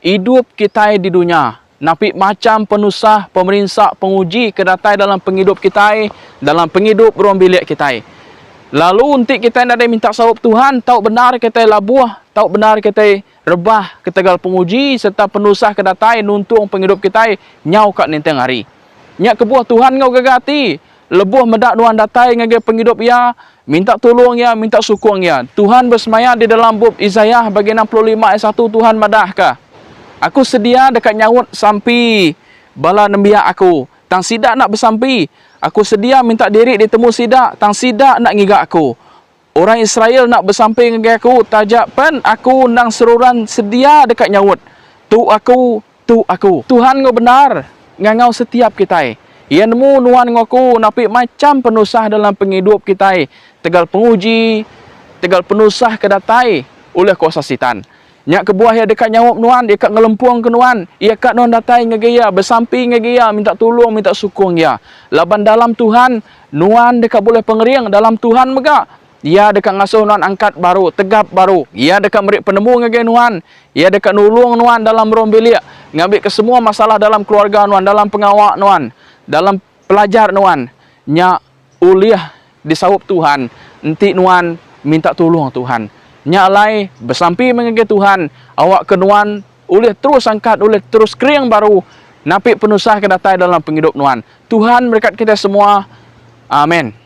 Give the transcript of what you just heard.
Idup kitai di dunya napi macham penusah, pemerinsa, penguji ke datai dalam pengidup kitai, dalam pengidup ruang bilik kitai. Lalu enti kitai nadai minta saup Tuhan, tau bendar kitai labuh, tau bendar kitai rebah ketegal penguji sereta penusah ke datai nuntung pengidup kitai nyau ka ninting hari. Nya kebuah Tuhan enggau gaga ati lebuh meda nuan datai ngagai pengidup Iya, minta tulung Iya, minta sukung Iya. Tuhan besemaya di dalam bup Isaiah bagi 65 ayat satu Tuhan madahka, Aku sedia deka nyaut sampi bala nembiak Aku, tang sida enda besampi. Aku sedia minta diri ditemu sida, tang sida enda ngiga Aku. Orang Israel enda besampi ngagai Aku, taja pen Aku endang seruran sedia deka nyaut. Tu Aku, Tu aku. Tuhan enggau bendar ngangau setiap kitai. Iya nemu nuan enggau aku napi macham penusah dalam pengidup kitai tegal penguji, tegal penusah ke datai ulih kuasa Sitan. Nya kebuah iya deka nyaup nuan, iya ka ngelempungka nuan, iya ka nuan datai ngagai iya, besampi ngagai iya, minta tulung, minta sukung iya. Laban dalam Tuhan, nuan deka bulih pengering, dalam Tuhan mega Iya deka ngasuh nuan angkat baru, tegap baru. Iya deka meri penemu ngagai nuan. Iya deka nulung nuan dalam ruang bilik, ngambika semua masalah dalam keluarga nuan, dalam pengawa nuan, dalam pelajar nuan, nya ulih disaup Tuhan enti nuan minta tulung Tuhan. Nya alai, besampi meh ngagai Tuhan awakka nuan ulih terus angkat, ulih terus kering baru napi penusah ke datai dalam pengidup nuan. Tuhan merekat kitai semua. Amen.